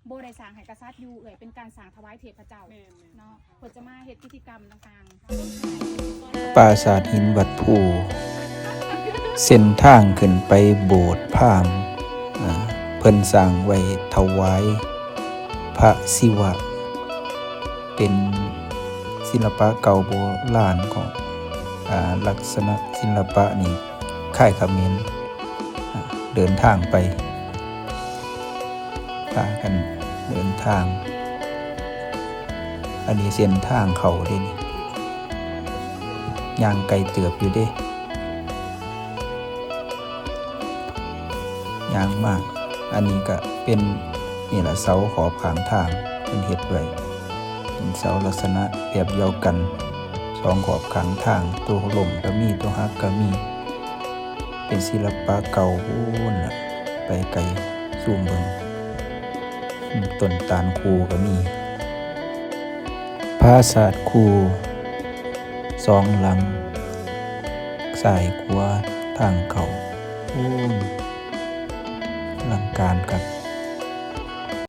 ບໍ່ໄດ້ສ້າງໃຫ້ກະສັດຢູ່ເອື້ອຍ ເປັນການສ້າງຖວາຍເທບພະເຈົ້າ ແມ່ນໆ ເນາະ ເພິ່ນຈະມາເຮັດກິດຈະກຳຕ່າງໆ ປາສາດຫີນວັດພູ ເສັ້ນທາງຂຶ້ນໄປໂບດພາມ ອາ ເພິ່ນສ້າງໄວ້ຖວາຍພະສິວະ ເປັນສິລະປະເກົ່າໂບລານຂອງ ອາ ລັກສະນະສິລະປະນີ້ຄ້າຍຂະເໝນ ອາ ເດີນທາງໄປ ພາກັນເດີນທາງ ອັນນີ້ເສັ້ນທາງເຂົ້າເດ້ນີ້ ຍ່າງໄກເຕີບຢູ່ເດ້ ຍ່າງມາ ອັນນີ້ກະເປັນ ນີ້ລະ ເສົາຂອບຂ້າງທາງ ເພິ່ນເຮັດໄວ້ ເປັນເສົາລັກສະນະແບບດຽວກັນ ສອງຂອບຂ້າງທາງ ໂຕລົ້ມກະມີ ໂຕຫັກກະມີ ເປັນສິລະປະເກົ່າພຸ້ນລະ ໄປໄກ ຊູມເບິ່ງ ຕົ້ນຕານຄູ່ກະມີ ປາສາດຄູ່ສອງຫຼັງ ຊ້າຍຂວາທາງເຂົ້າ ໂອ້ ອະລັງການຄັກ